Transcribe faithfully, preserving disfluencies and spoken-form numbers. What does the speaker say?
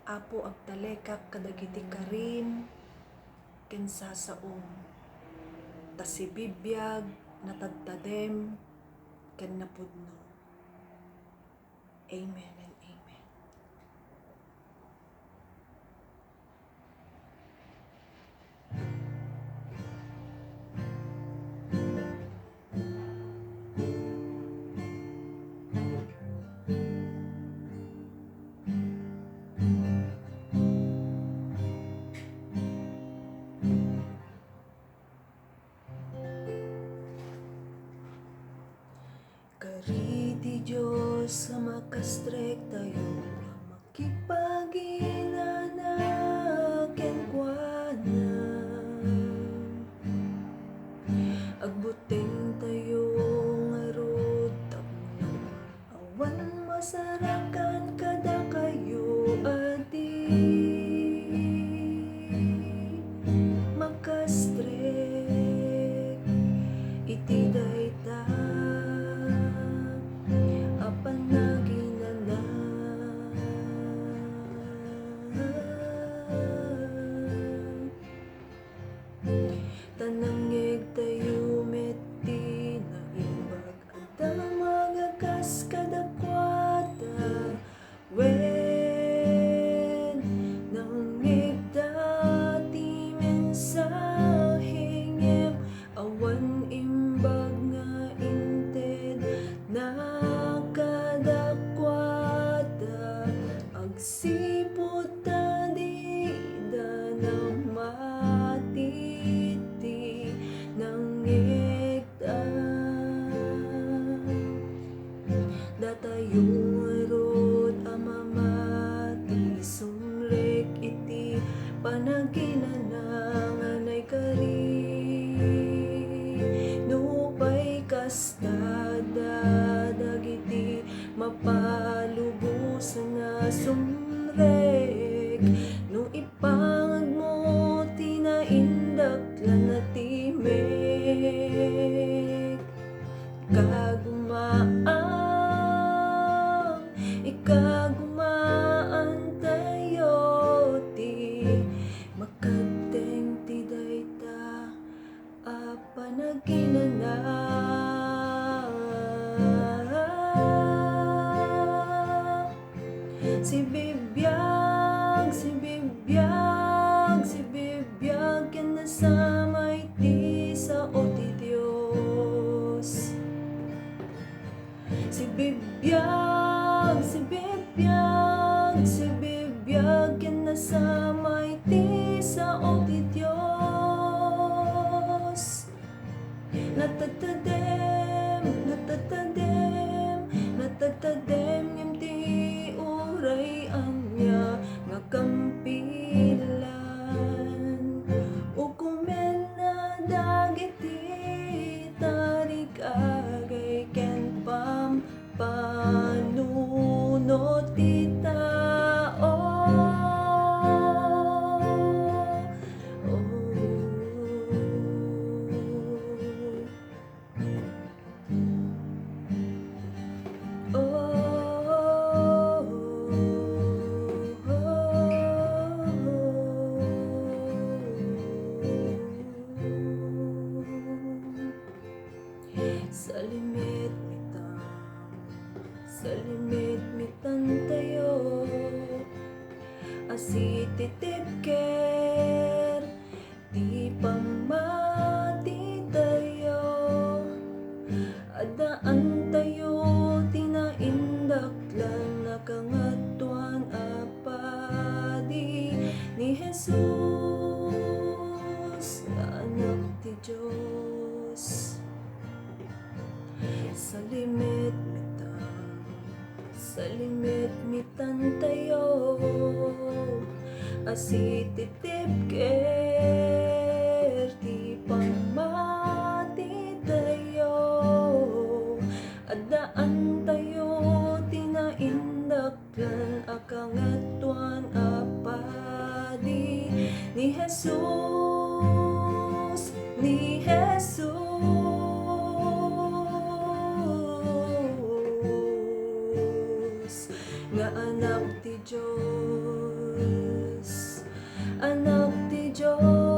Apo, agtalekak kadagiti karim ken sasaom, ta sibibiag, natadtadem, ken napudno. Amen and amen. Kari ti Dios a makastrek tayo, makipaginana kenkuana. Agbuteng tayo ngarud tapno awan masarakan kadakayo a di makastrek iti dayta a panaginana. Ta nangngeg tayo met ti naimbag a damag a kas kadakuada. Wen, nangngegda ti mensahe ngem awan imbag nga inted na kadakuada. Agsipud ta dida namati ti nangngegda. Datayo ngarud a mamati, sumrek iti panaginana nga naikari. Nupay kasta, dagiti mapalubosan a sumrek, no ipangagmo ti naindaklan a timek. Ikagumaang, ikagumaan tayo ti makagteng ti dayta a panaginana. Sibibiag, sibibiag, sibibiag ken nasamay ti sao ti Dios. Sibibiag, sibibiag, sibibiag ken nasamay ti sao ti Dios. Natadtadem, natadtadem, natadtadem ngem ti uray ania nga kampilan. Ukomenna dagiti tarigagay ken pampanunot ti tao. Oh. Salimetmetan, salimetmetan tayo a sititibker ti pammati tayo. Addaan tayo ti naindaklan a Kangatoan a Padi, ni Jesus nga Anak ti Dios. Salimetmetan, salimetmetan tayo a sititibker ti pammati tayo. Addaan tayo ti naindaklan a Kangatoan a Padi, ni Jesus, ni Jesus nga Anak ti Dios. Anak ti Dios.